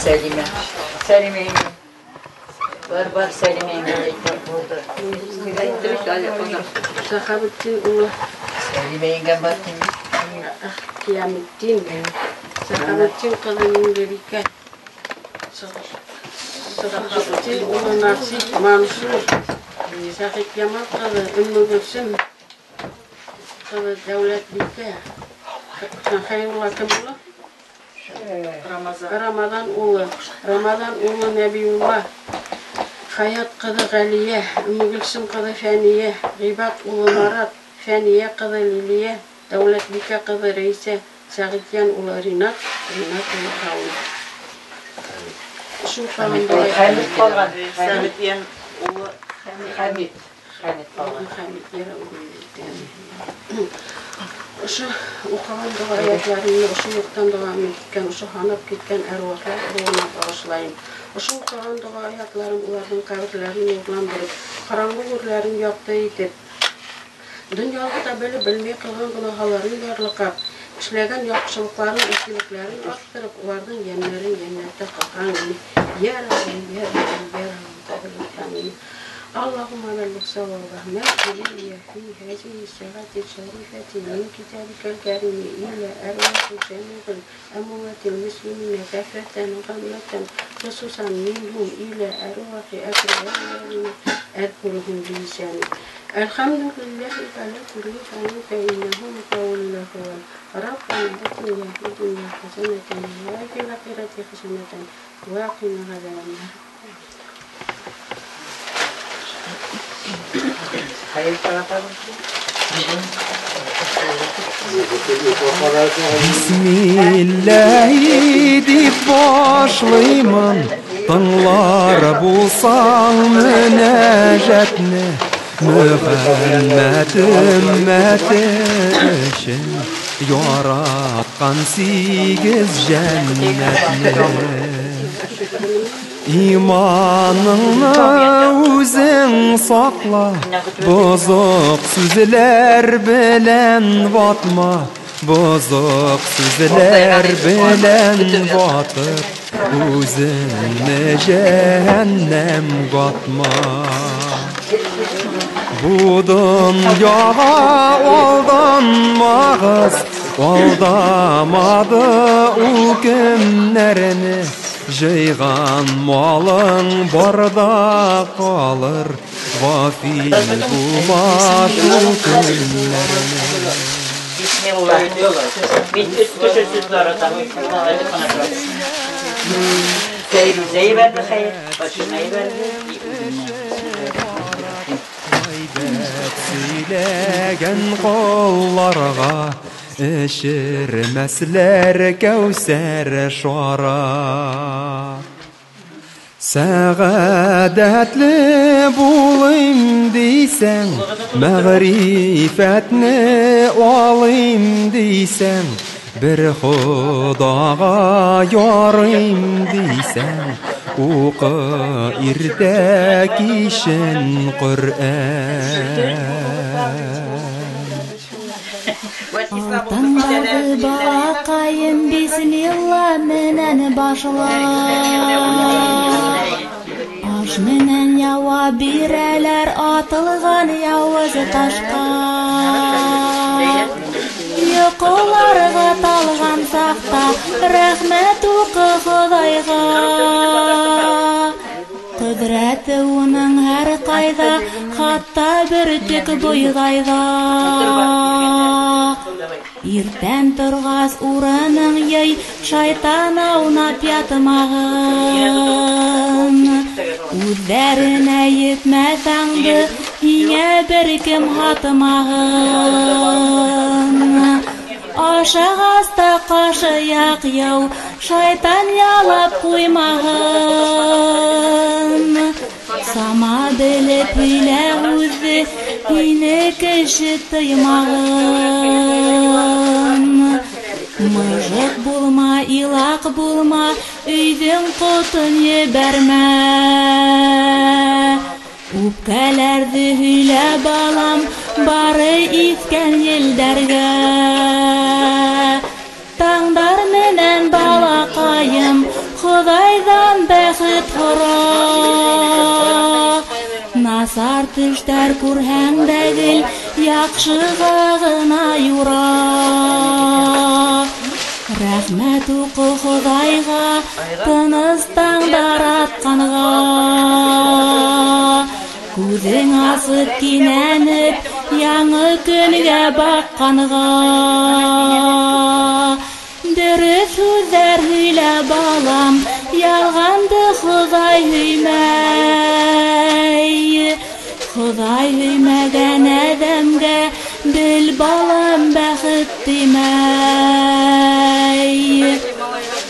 Сәлимә. Сәлимә. Бар бар Сәлимә булды. Сәхәбетдин улы. Сәлимә еңгәм бар. Кияметдин. Сәхәбетдин ҡыҙы Миңлебикә. Сәхәбетдин улы Насип Мансур. Сәхипъямал ҡыҙы Өммөгөлсөм ҡыҙы Дәүләтбикә. Хәйрулла кем улы? Рамаҙан улы. Рамаҙан улы Нәбиулла. Хаят ҡыҙы Ғәлиә, Өммөгөлсөм ҡыҙы Фәниә, Ғибад улы Марат, Фәниә ҡыҙы Лилиә, Дәүләтбикә ҡыҙы Рәйсә, Сәғитйән улы Ринат, Ринат улы Рауил. Шул ҡалған. Хәмит ҡалған. Сәғитйән улы Хәмит. Хәмит ҡалған. Хәмит Ошо уҡыған доға аятларымны ошо йорттан доғам иткән, ошо һанап киткән әруахлар рухына бағышлайым. Ошо уҡыған доға аятларым уларҙың ҡәберләрен нурландырып, ҡараңғы гүрләрен яҡты итеп, донъялыҡта белеп белмәй ҡылған гонаһаларын ярлыҡап, эшләгән яҡшылыҡларын, изгелекләрен арттырып, уларҙың йәннәрен йәннәттә ҡалған. Йә Рабби, йә Рабби, йә Рабби, ҡабул ит, амин. اللهم بلغ ثواب ما قرئ في هذه الساعة الشريفة من كتابك الكريم إلى أرواح جميع الأموات المسلمين كافة غمة خصوصا منهم إلى أرواح أقربائنا أذكرهم بلساني. الحمد لله على كل حال فإنه مقول الأقوال. ربنا آتنا في الدنيا حسنة وفي الآخرة حسنة وقنا عذاب النار. Bismillahi дип башлыймын, тыңлар булсаң мөнәҗәтне, Мөхәммәт өммәте өчен яраткан сигез җәннәтне. Иманыңны үзең сакла, бозык сүзләр белән ватма, бозык сүзләр белән ватып, үзеңне җәһәннәм ватма. Бу дөньяга алданмагыз, алдамады ул кемнәрне. Җыйган малың барда калыр, гафил булма шул көннәрне. Бисмилла. Мин кеше сүзләр атам. Фәйрүзә ебәрҙе хәйер, Фатима ебәрҙе. Гайбәт сөйләгән колларга эчермәсләр кәүсәр шарап. Сәғәдәтле булыйм дисәң, мәгърифәтне алыйм дисәң, бер Худага ярыйм дисәң, укы иртә кичен Коръән. Алтындағы балаҡайым бисмилла менән башлап, Таш менән яуап бирәләр атылған яуыз ташҡа. Йоҡоларға талған саҡта рәхмәт уҡы Хоҙайға. Ҡөҙрәте уның һәр ҡайҙа, хатта бөртөк бойҙайҙа. Иртән торғас урының йый, шайтан аунап ятмағын. Үҙҙәренә етмәҫ аңды, һиңә бер кем һатмағын. Ашағас та ҡашыяҡ яу, шайтан ялап ҡуймағын. Сама белеп һөйлә үҙе, һине кеше тыймағын. Мыжыҡ булма, илаҡ булма, өйҙөң ҡотон ебәрмә. Үпкәләрҙе һөйлә, балам, бары иҫкән елдәргә. Таңдар менән балаҡайым, Хоҙайҙан бәхет һора. Насар төштәр күрһәң дә гел яҡшыға ғына юра. Рәхмәт уҡы Хоҙайға, тыныс таңдар атҡанға. Күҙең асып кинәнеп, яңы көнгә баҡҡанға. Дөрөҫ һүҙҙәр һөйлә, балам, ялғанды Хоҙай һөймәй. Хоҙай һөймәгән әҙәмгә бел, балам, бәхет тимәй.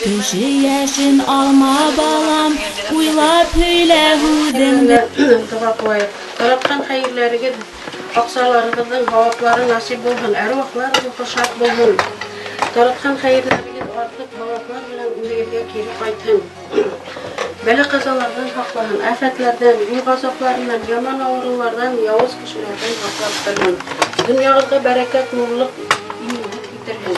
Кеше йәшен алма, балам, уйлап һөйлә һүҙеңде. Доға ҡылайыҡ. Таратҡан хәйерләрегеҙ, аҡсаларығыҙҙың һауаплары насип булһын, әруахлар рухы шат булһын. Таратҡан хәйерләрегеҙ артыҡ һауаплар менән үҙегеҙгә кире ҡайтһын. Бәлә-ҡазаларҙан һаҡлаһын, афәтләрҙән, юл ғазапларынан, яман ауырыуҙарҙан, яуыз кешеләрҙән һаҡлап торһон. Донъяғыҙға бәрәкәт, муллыҡ, именлек китерһен.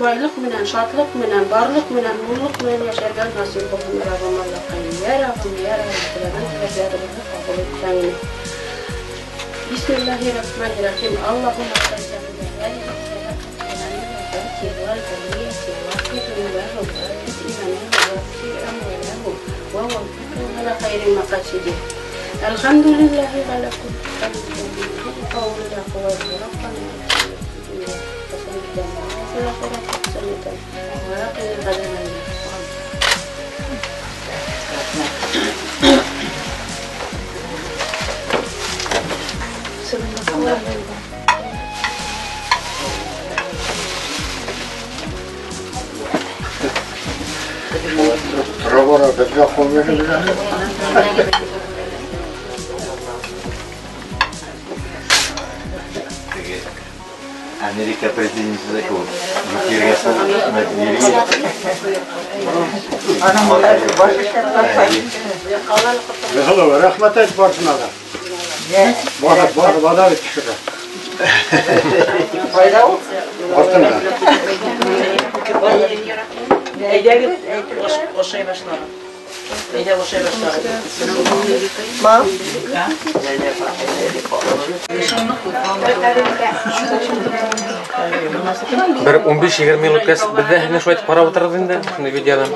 Байлыҡ менән, шатлыҡ менән, барлыҡ менән, муллыҡ менән йәшәргә насип булһын, Раббым Аллаҡайым. Йә Раббым, йә Раббым, теләгән теләктәребеҙҙе ҡабул итһәң. Бисмиллаһир-рахманир-рахим. Аллаһумма салли аля хайри мақасиди. Алхамдулиллахи аля кулли халин ла қуввата Раббана ва қина азабан нар. Тора-бара беҙгә ҡул бирелгән. Америка президенты ул Гитлерға ул рәхмәт әйт барыһына ла. Бар, бар, бада бит кешегә. Ҡайҙа ул? Артында. Әйҙәгеҙ, ашай башлағыҙ. Әйҙә ашай башлағыҙ. Мам? Бер 15-20 минут үткәс, беҙ ҙә һеҙҙе шулай итеп ҡарап ултырҙыҡ инде, шундай видеодан.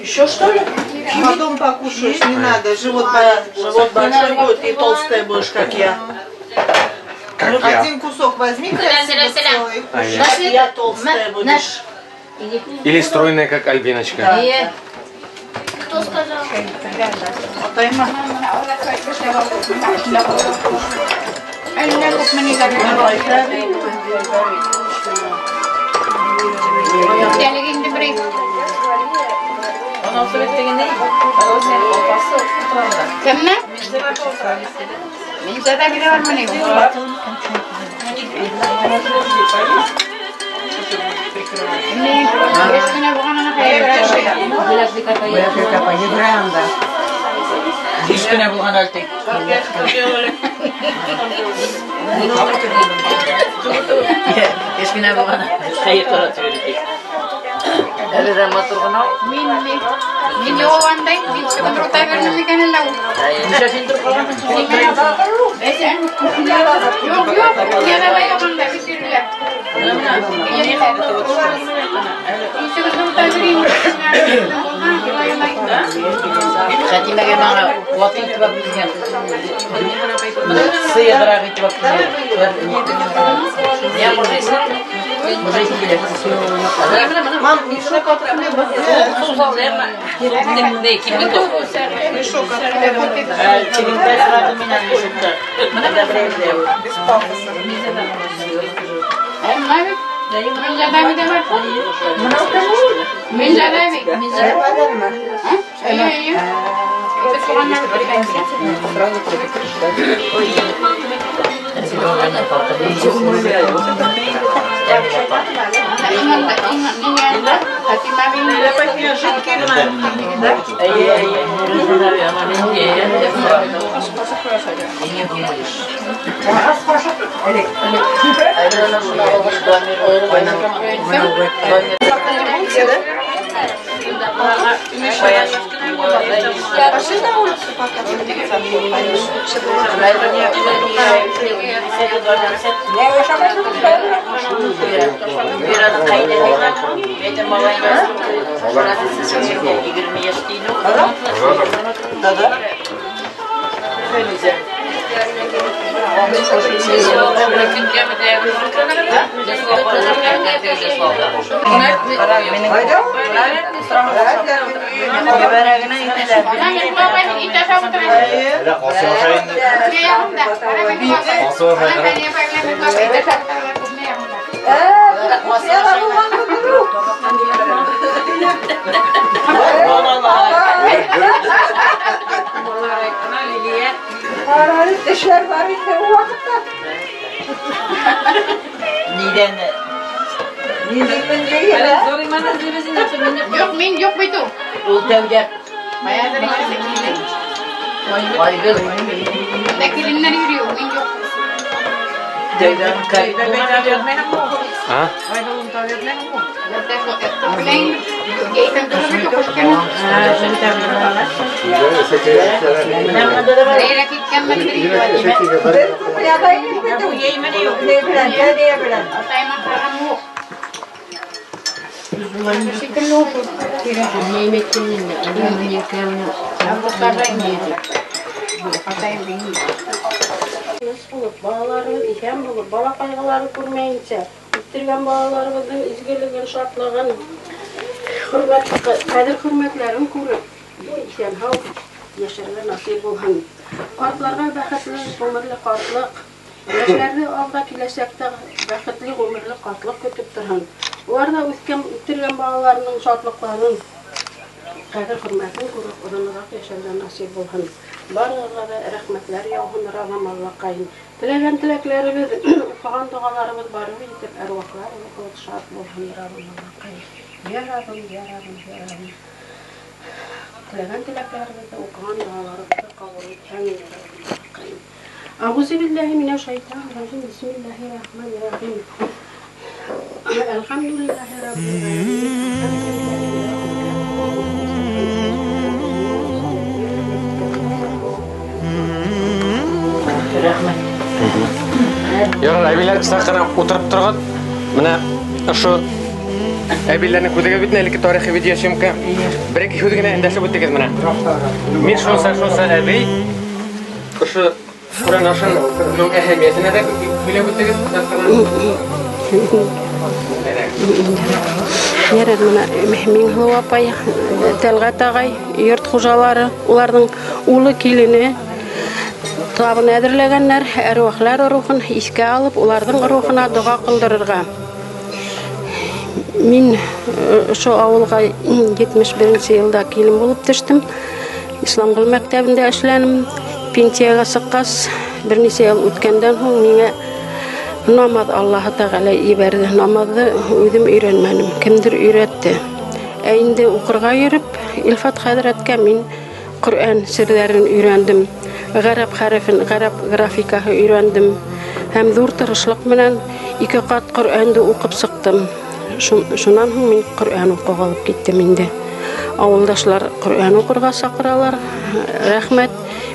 Еще что ли? Потом покушаешь, не надо, живот болит. Живот большой будет и толстая будешь, как я. Как я. Один кусок возьми, красиво целый. Как я толстая будешь. Или стройная, как Альбиночка. Да. Кто сказал? Кемме? Минзада бире бармы ни? Кечкенә булган әле тик. Кечкенә булган. Хәер таратып йөри. Әле дә матур гына. Мин югандай, мин чыгып рута бердем икән әллә ул. Ничә син торып калгансың? Юк, юк, яна да юганда бит йөриләр. Мин чыгып рута бирим. Хәтимәгә маңа ватыл итеп алып килгән. Сыйгырак итеп алып килгән. Я мужайсың? Мужайсың килә. Мам, мешок от хлеба. Мешок от хлеба. Чигенте сразу меня мешокта. Без пафоса. Пошли на улицу пока. Эшләр бар инде ул вакытта. Нидән? Юк, мин юк бит ул. Ул тәүдә. Айгөл. Дә киленнәр йөри ул, мин юк. Тәүдән кайт. А? Балаларыбыҙ иҫән булып, бала ҡайғылары күрмәйенсә, үҫтергән балаларыбыҙҙың изгелеген, шатлығын, ҡәҙер-хөрмәтләрен күреп, иҫән-һау йәшәргә насип булһын. Ҡартларға бәхетле ғүмерле ҡартлыҡ, йәштәрҙе алда киләсәктә бәхетле ғүмерле ҡартлыҡ көтөп торһон. Улар ҙа үҫтергән балаларының шатлыҡларын, ҡәҙер-хөрмәтен күреп, оҙонораҡ йәшәргә насип булһын. Барығыҙға ла рәхмәтләр яуһын, Раббым Аллаҡайым. Теләгән теләкләребеҙ, уҡыған доғаларыбыҙ барып етеп, әруахлар рухы шат булһын, Раббым Аллаҡайым. Я Раббым, я Раббым, я Раббым. Теләгән теләкләребеҙҙе, уҡыған доғаларыбыҙҙы ҡабул итһәң, я Раббым Аллаҡайым. Ағуҙу биллаһи минәш шайтанир ражим. Бисмиллаһир рахманир рахим. Әлхәмдүлиллаһи раббил ғаләмин. Рәхмәт. Ярар, әбиләр саҡ ҡына ултырып торған. Бына ошо әбиләрҙең күҙегеҙ бит элекке тарихи видеосъемка. Бер-ике һүҙ генә өндәшеп үтегеҙ менә. Мин шунса әбей ошо Ҡөрьән ашының әһәмиәтенә дә һөйләп үтегеҙ. Ярар, бына Миңһылыу апай, Тәлғәт ағай, йорт хужалары, уларҙың улы, килене табын әҙерләгәндәр, әруахлар рухын иҫкә алып, уларҙың рухына доға ҡылдырырға. Мин ошо ауылға 71 йылда килен булып төштөм. Исламғол мәктәбендә эшләнем. Пенсияға сыҡҡас, бер нисә йыл үткәндән һуң миңә намаҙ Аллаһы Тәғәлә ебәрҙе. Намаҙҙы үҙем өйрәнмәнем, кемдер өйрәтте. Ә инде уҡырға йөрөп, Илфат хәҙрәткә мин Ҡөрьән серҙәрен өйрәндем. Ғәрәп хәрефен, ғәрәп графикаһы өйрәндем. Һәм ҙур тырышлыҡ менән 2 ҡат Ҡөрьәнде уҡып сыҡтым. Шунан һуң мин Ҡөрьән уҡып алып киттем инде. Ауылдашлар Ҡөрьән уҡырға саҡыралар. Рәхмәт.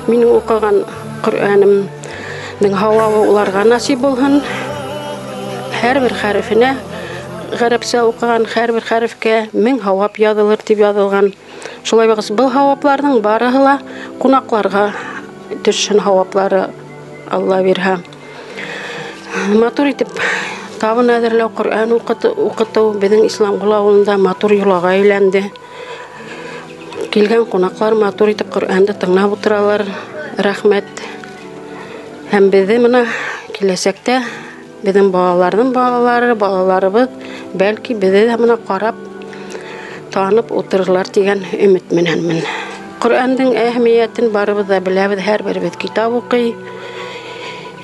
Минең уҡыған Ҡөрьәнемдең һауабы уларға насип булһын. Һәр бер хәрефенә, ғәрәпсә уҡыған һәр бер хәрефкә 1000 һауап яҙылыр тип яҙылған. Шулай булғас, был һауапларҙың барыһы ла ҡунаҡларға төшһөн һауаплары, Алла бирһә. Матур итеп табын әҙерләү, Ҡөрьән уҡытыу беҙҙең Исламғол ауылында матур йолаға әйләнде. Килгән ҡунаҡлар матур итеп Ҡөрьәнде тыңлап ултыралар. Рәхмәт. Һәм беҙҙе мына киләсәктә беҙҙең балаларҙың балалары, балаларыбыҙ бәлки беҙҙе дә мына ҡарап, танып ултырырлар тигән өмөт менәнмен. Ҡөрьәндең әһәмиәтен барыбыҙ ҙа беләбеҙ, һәр беребеҙ китап уҡый.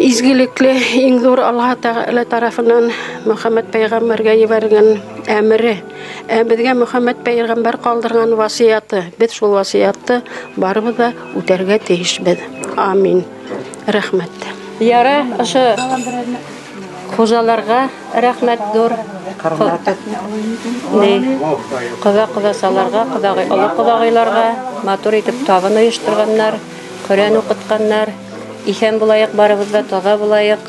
Изгелекле иң ҙур Аллаһ Тәғәлә тарафынан Мөхәммәт пәйғәмбәргә ебәргән әмере, беҙгә Мөхәммәт пәйғәмбәр ҡалдырған васыяты, беҙ шул васыятты барыбыҙ ҙа үтәргә тейешбеҙ. Амин. Рәхмәт. Яра, ошо хужаларға рәхмәт ҙур. Ҡоҙа ҡоҙасаларға, ҡоҙағый, оло ҡоҙағыйларға матур итеп табын ойошторғаннар, Ҡөрьән уҡытҡаннар. Иҫән булайыҡ, барыбыҙ ҙа таҙа булайыҡ.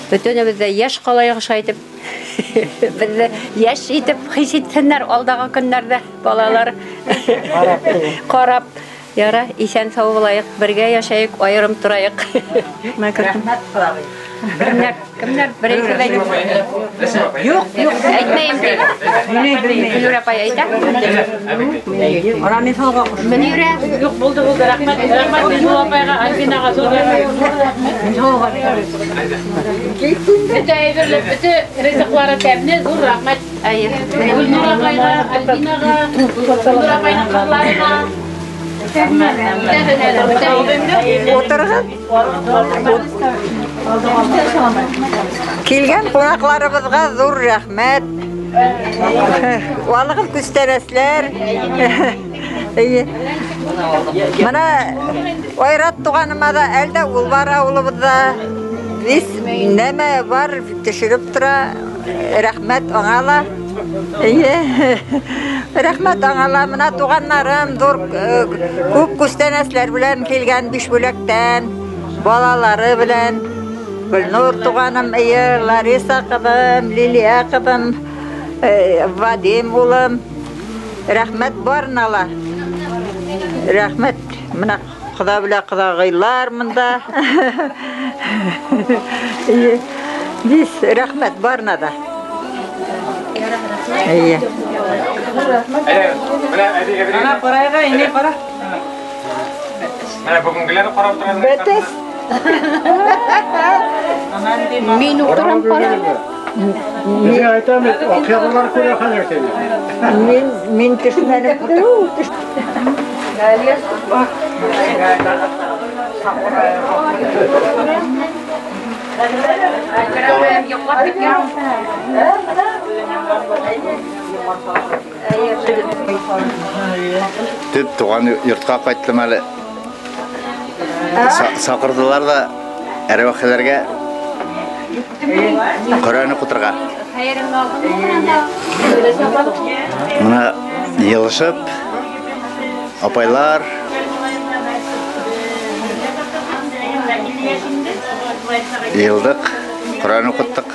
Бөтөнөбөҙ ҙә йәш ҡалайыҡ, шулай итеп. Беҙҙе йәш итеп хис итһеннәр алдағы көндәрҙә балалар. Ҡарап. Яра, иҫән һау булайыҡ, бергә йәшәйек, айырым торайыҡ. Рәхмәт ҡоҙағый. Кемдәр? Кемдәр? Берәй һүҙ әйтеп. Юҡ, юҡ, әйтмәйем ти. Гөлнур апай әйтә. Ара миҫалға ҡуш. Мөнирә. Юҡ, булды, булды. Рәхмәт. Рәхмәт Гөлнур апайға, Альбинаға ҙур рәхмәт. Бөтә әйберләр, бөтә ризыҡлары тәмле, ҙур рәхмәт. Әйе. Гөлнур апайға, Альбинаға, Гөлнур апайҙың ҡыҙларына. Ултырған. Килгән ҡунаҡларыбыҙға ҙур рәхмәт. Алығыҙ күстәнәсләр. Мына Айрат туғаныма ҙа әлдә ул бар ауылыбыҙҙа. Вис нәмә бар төшөрөп тора. Рәхмәт аңа ла. Рәхмәт аңа ла. Мына туғаннарым ҙур күп күстәнәсләр белән килгән Бишбүләктән, балалары белән. Гөлнур туғаным, Лариса ҡыҙым, Лилия ҡыҙым, Вадим улым. Рәхмәт барына ла. Рәхмәт. Мына ҡоҙа белән ҡоҙағыйлар мында. Бис рәхмәт барына да. Эйе. Ана ҡарайға, инәй ҡара. Менә бөгөнгөләрҙе ҡарап торабыҙ. Бөтәс. Мин ултырам ҡарап. Мин әйтәм, аҡъярлар күрә хәҙер һине. Мин төшмәнем. Төп туған йортҡа ҡайттым әле. Саҡырҙылар ҙа әруәхеләргә Ҡөрьән уҡытырға. Мына йылышып апайлар йылдыҡ, Ҡөрьән уҡыттыҡ.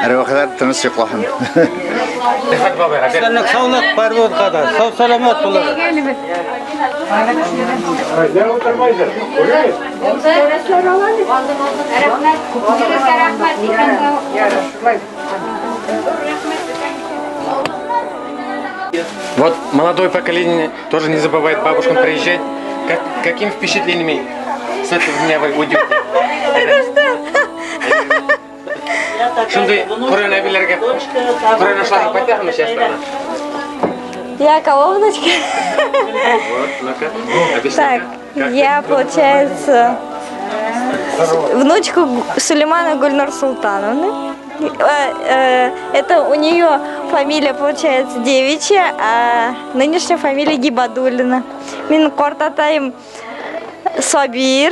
Әруәхеләр тыныс йоҡлаһын. Рәхмәт бабайға. Сәләмәт, һаулыҡ бар булһа да, сау сәләмәт булығыҙ. Не ултырмайҙыр. Рәхмәт. Рәхмәт. Вот молодое поколение тоже не забывает бабушкам приезжать. Каким впечатлениями с этого дня вы уйдете? Это что? Шундай Ҡөрьән әбиләргә Ҡөрьән ашларга ҡайтаһыңмы сейчас? Я кого, внучка? Вот, ну-ка, объясни. Так, я, получается, внучку Сулеймана Гульнур Султановны. Это у нее фамилия, получается, девичья, а нынешняя фамилия Гибадуллина. Минең ҡартатайым Сабир,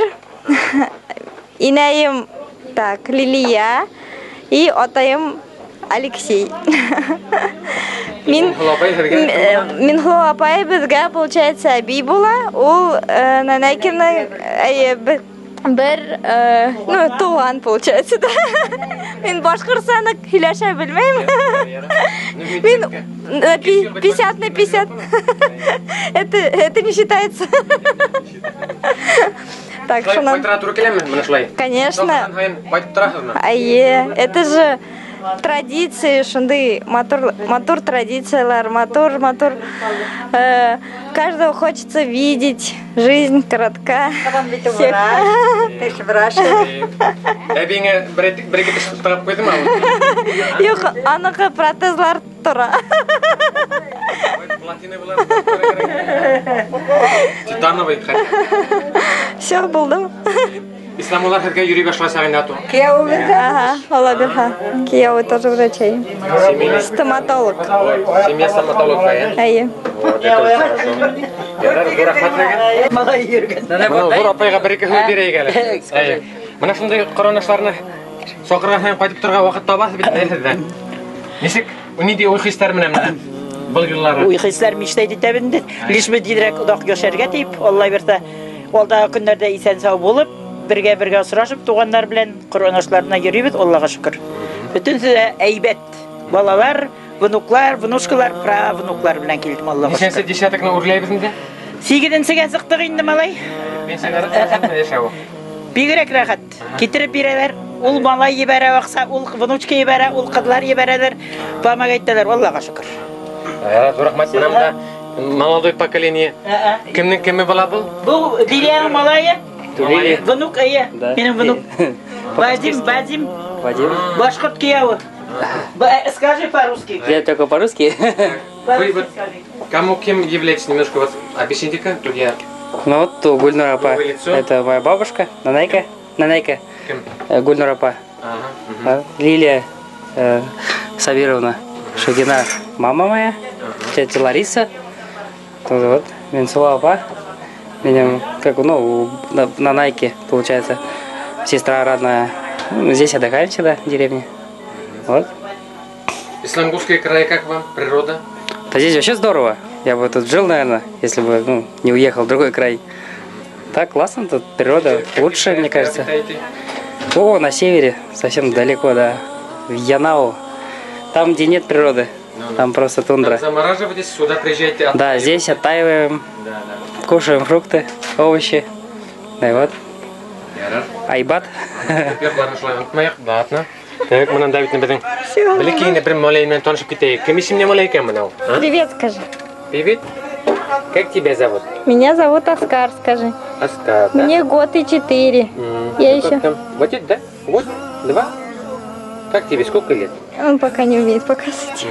инәйем, так, Лилия и атайым Алексей. Минһылыу апай беҙгә, получается, әбей була. Ул Нанайкина бер, ну, туған, получается, да. Мин башҡортсаны һөйләшә белмәйем. Мин 50 на 50. Это не считается. Так, шунан. Ҡайтырға тура киләме менә шулай? Конечно. Ҡайтып тораһығыҙмы? Әйе, это же традиции, шундай матур, матур традициялар, матур, матур. Каждого хочется видеть, жизнь коротка. Всех. Теш врач. Әбейеңә бер-ике теш тығып ҡуйҙымы? Юҡ, аныҡы протезлар тора. Платина була. Титановый хотя. Все, булдым. Исламулар һеҙгә йөрөй башласа инде ату. Ага, Алла бирһә. Кейәүе тоже врач. Семейный. Стоматолог. Семья стоматолог, ә? Әйе. Вот, это очень хорошо. Ярар, ҙур рәхмәт һеҙгә. Малай йөрөгән. Бына ҙур апайға бер-ике һүҙ бирәйек әле. Әйе. Менә шундай ҡөрьән ашларына саҡырған һайын ҡайтып торорға ваҡыт табаһыҙ бит әле һеҙҙә. Нисек, ниндәй уй-хистәр менән менә был йыллары? Уй-хисләр мечтать итәбеҙ инде. Лишь бы тиҙерәк оҙаҡ йәшәргә тип, Алла бирһә, алдағы көндәрҙә иҫән-һау булып, бергә-бергә осрашып, туғандар белән ҡөрьән ашларына йөрөйбөҙ, Аллаға шөкөр. Бөтөнөһө лә әйбәт. Балалар, внуклар, внучкалар, правнуклар белән килдем, Аллаға Нисәнсе шөкөр. десятокны үрләйбеҙ инде? Һигеҙенсегә сыҡтыҡ инде, малай. Пенсионер рәхәтме йәшәүе? Бигерәк рәхәт. Китереп бирәләр. Ул малай ебәрә аҡса, ул внучка ебәрә, ул ҡыҙлар ебәрәләр. Помогать итәләр, Аллаға шөкөр. Ҙур рәхмәт. Менә бында молодой поколение. Кемдең кеме була был? Был Лилияның малайы. Лилия. Внук, әйе. Да. Минең внук. Вадим, Вадим. Вадим. Башҡорт кейәүе. Скажи по-русски. Я только по-русски. Вы вот кому кем являетесь, немножко вот объясните-ка, тут я. Ну вот у Гульнур апа. Новое лицо. Это моя бабушка, Нанайка. Нанайка. Кем? Гульнур апа. Ага. Лилия Сабировна Шагина, мама моя. Тетя Лариса. Тоже вот Минсула апа. Меня, как, ну, на Найке, получается, сестра родная. Ну, здесь отдыхаем всегда, в деревне. Вот. Исламгульский край, как вам? Природа? Да здесь вообще здорово. Я бы тут жил, наверное, если бы, ну, не уехал в другой край. Так классно тут, природа лучше, мне кажется. Обитаете? О, на севере, совсем далеко, да. В Янау. Там, где нет природы, там просто тундра. Там замораживаетесь, сюда приезжаете. Да, здесь оттаиваем, кушаем фрукты, овощи. Да и вот. Ярар. Айбат. Йортларын шулай онотмайыҡ, ладно. Так, менән Давид беҙҙең бәләкәй генә бер малай менән танышып китәйек. Кем исемле малай икән менә ул? А? Привет, скажи. Привет. Как тебя зовут? Меня зовут Оскар, скажи. Оскар, да? Мне год и 4. Я Ну, как еще. там? Вот это, да? Год? 2? Как тебе? Сколько лет? Он пока не умеет показывать.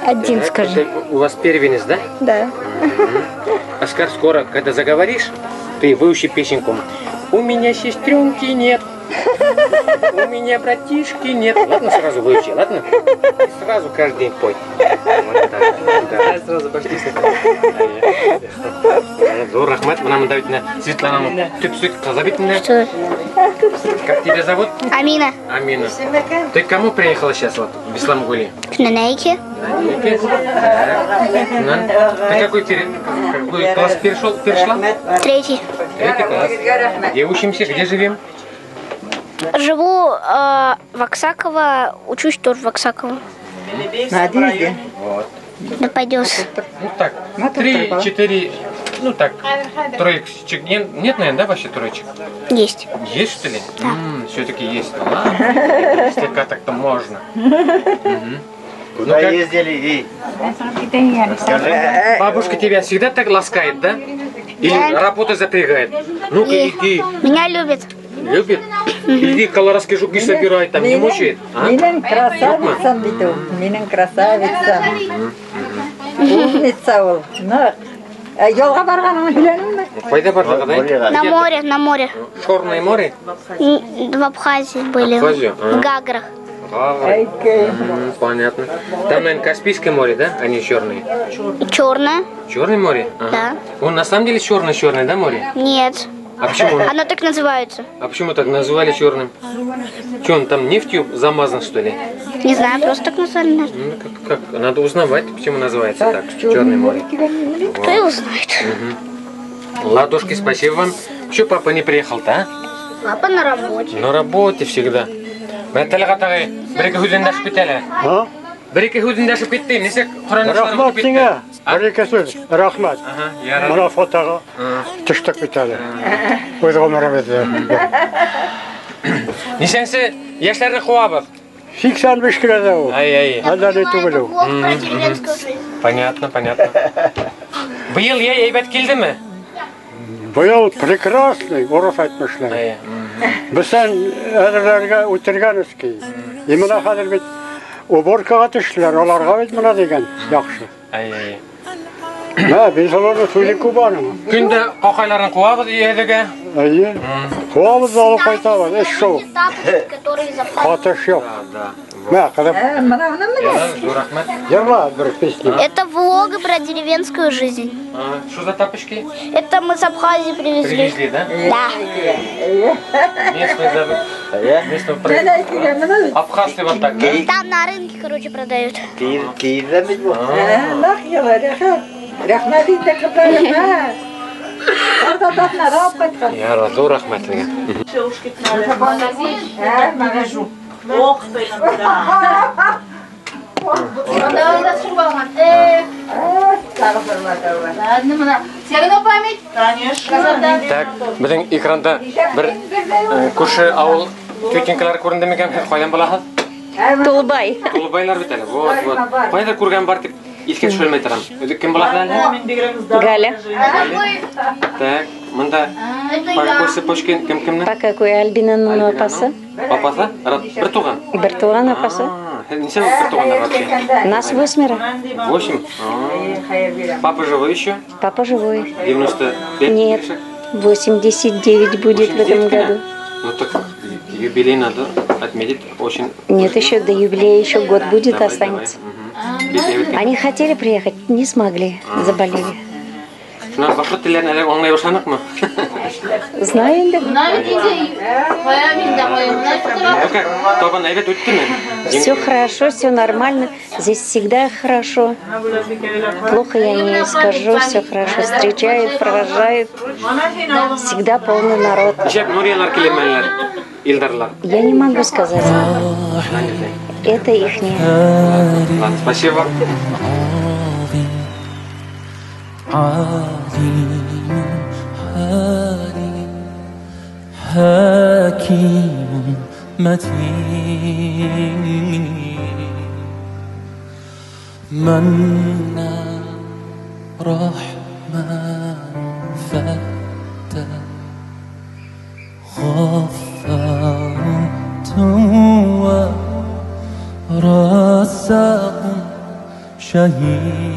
1, Так, скажи. это у вас первенец, да? Да. Оскар, скоро, когда заговоришь, ты выучи песенку. У меня сестренки нет. У меня братишки нет. Ладно, сразу выучи, ладно? И сразу каждый день пой. Вот так. Да. Сразу пошли. Ҙур рәхмәт. Менә бында бит Светлананың төпсөк ҡыҙы бит инде. Что? Как тебя зовут? Амина. Амина. Ты к кому приехала сейчас вот в Исламгули? К Нанайке. Нанайке. Так. Ты какой класс перешла? Третий. Третий класс. Где учимся, где живем? Живу в Аксаково, учусь тоже в Аксаково. Надежде. Вот. Да пойдешь. Ну так, 3-4, ну так, троечек. Нет, нет, наверное, да, вообще троечек? Есть. Есть, что ли? Да. Все-таки есть. Ну ладно, слегка так-то можно. Мгм. Куда Ну как? ездили и... Бабушка тебя всегда так ласкает, да? Или работа запрягает? Ну-ка, иди. Меня любит. Любит? Иди колорадские жуки собирай, там не мучает. А? Минең красавицам бит ул, минең красавицам. Умница ул. Ныҡ. Ялға барғаныңды һөйләнеңме? Ҡайҙа барҙыҡ, да? На море, на море. Черное море? В Абхазии были. Абхазию? В Гаграх. Ҡара. Понятно. Там, наверное, Каспийское море, да? А не черное? Черное. Черное море? Ага. Да. Он на самом деле черное-черное, да, море? Нет. А почему? Оно так называется. А почему так назвали черным? Че, он там нефтью замазан, что ли? Не знаю, просто так назвали. Ну, как? Надо узнавать, почему называется так, Черное море. Кто его знает? Угу. Ладушки, спасибо вам. Че папа не приехал-то, а? Папа на работе. На работе всегда. Тәлғәт ағай, бер-ике һүҙ өндәшеп кит әле. Бер-ике һүҙ өндәшеп китте. Нисек Ҡөрьән Рәхмәт һиңә. Бер-ике һүҙ. Рәхмәт. Мына фотоға төштөк бит әле. Үҙ ғүмеребеҙҙә. Нисәнсе йәштәрҙе ҡыуабыҙ? 85 килә ул. Ай-ай. Әллә ни түгел ул. Понятно, понятно. Быйыл йәй әйбәт килдеме? Быйыл прекрасный, урыҫ әйтмешләй. Бесән әҙерләргә үтергән эшки. И мына хәҙер бит уборкаға төштөләр, уларға бит мына дигән яҡшы. Ай-ай. Мә, беҙ уларны һөйләй күп аның. Көндә ҡаҡайларын ҡыуабыҙ өйҙәге. Эйе. Ҡыуабыҙ ҙа алып ҡайтабыҙ, эш шул. Ҡатыш юҡ. Мә, ҡыҙым. Ҙур рәхмәт. Йырла бер песню. Это влог про деревенскую жизнь. Что за тапочки? Это мы с Абхазии привезли. Привезли, да? Да. Местный производство. Абхазцы вот так, да? Там на рынке, короче, продают. Я ҙур рәхмәт һеҙгә. Так, беҙҙең экранда бер күрше ауыл тетенькалар күренде микән? Һеҙ ҡайҙан булаһығыҙ? Тулыбай. Тулыбайлар бит әле. Вот, вот. Ҡайҙа күргән бар тип иҫкә төшөрмәй торам. Үҙе кем булаһығыҙ әле? Галя. Так, мында по какой цепочке кем кемне? По какой Альбинаның апасы? Апасы? Бер туған? Бер туған апасы. Нисә бер туғандар вообще? Нас 8. 8? Папа живой еще? Папа живой. 95? Нет, 89 будет в этом году. Ну так юбилей надо отметить очень. Нет, еще до юбилея еще год будет, давай, останется. Давай. Они хотели приехать, не смогли, заболели. Шунан башҡорт телдәрен әле аңлай башланыҡмы? Знаю инде. Ну как, табын әйбәт үттеме? Все хорошо, все нормально. Здесь всегда хорошо. Плохо я не скажу, все хорошо. Встречают, провожают. Всегда полный народ. Нисәп Нуриялар килмәнеләр, Илдарлар? Я не могу сказать. Это ихнее. Ладно, спасибо. عليم حليم حكيم متين منان رحمن فتى غفار تواب رزاق شهيد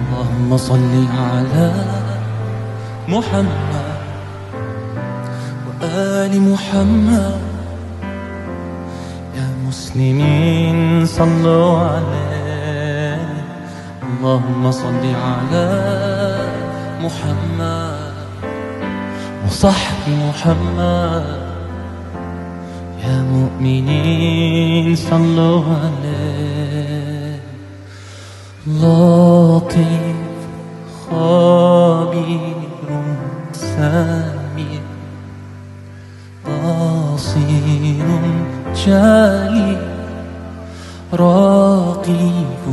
اللهم صل على محمد وآل محمد يا مسلمين صلوا عليه اللهم صل على محمد وصحب محمد يا مؤمنين صلوا عليه لطيف خبير سميع بصير جليل رقيب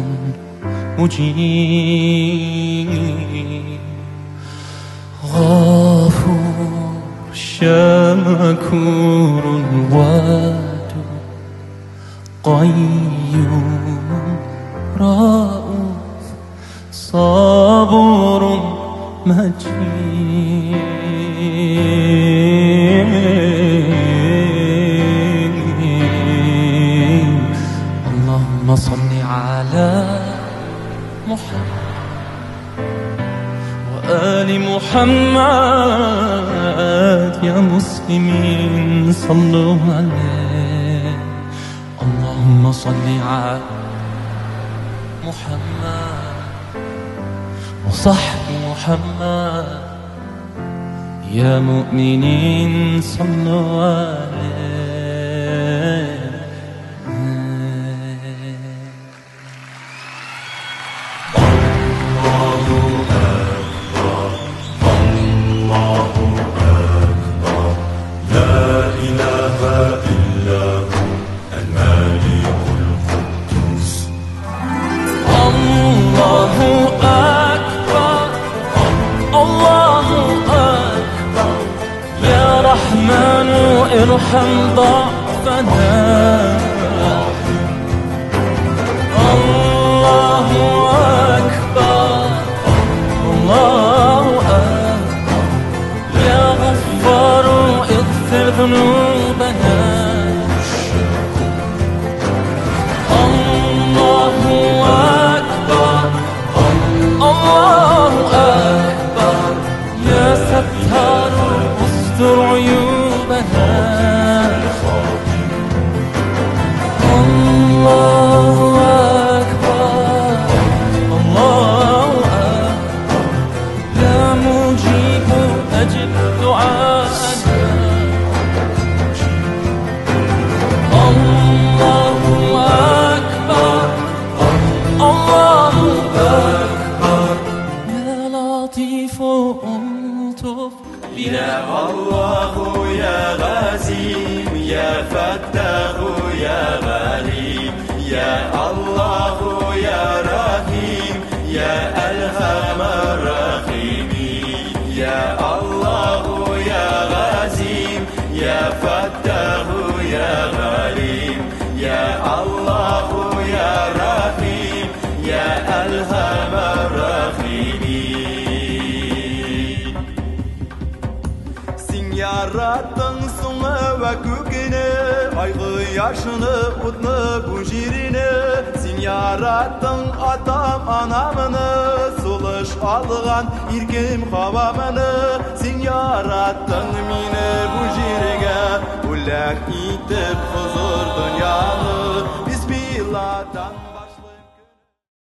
مجيب غفور شكور ودود قيوم رؤوف صبور مجيد اللهم صل على محمد آل محمد يا مسلمين صلوا عليه اللهم صل على محمد وصحب محمد يا مؤمنين صلوا عليه. ارحم ضعفنا الله أكبر الله أكبر يا غفار اغفر ذنوبنا الله أكبر الله أكبر يا ستار استر عيوبنا الله أكبر الله أكبر يا مجيب أجب دعاءنا الله أكبر الله أكبر يا لطيف ألطف بنا. الله يا غازي يا فتاح يا غالي يا الله يا رحيم يا ألهم الراحمين يا الله يا غازي يا فتاح يا غالي يا الله يا رحيم يا ألهم الراحمين. Yarattın sonu ve kökünü, ayğı yaşını, utnu bu jirini. Sen yarattın atam anamını, suluş alğan irkim havamını. Sen yarattın meni bu jirige, ulak itip huzur dünyanı. Bismillah'tan.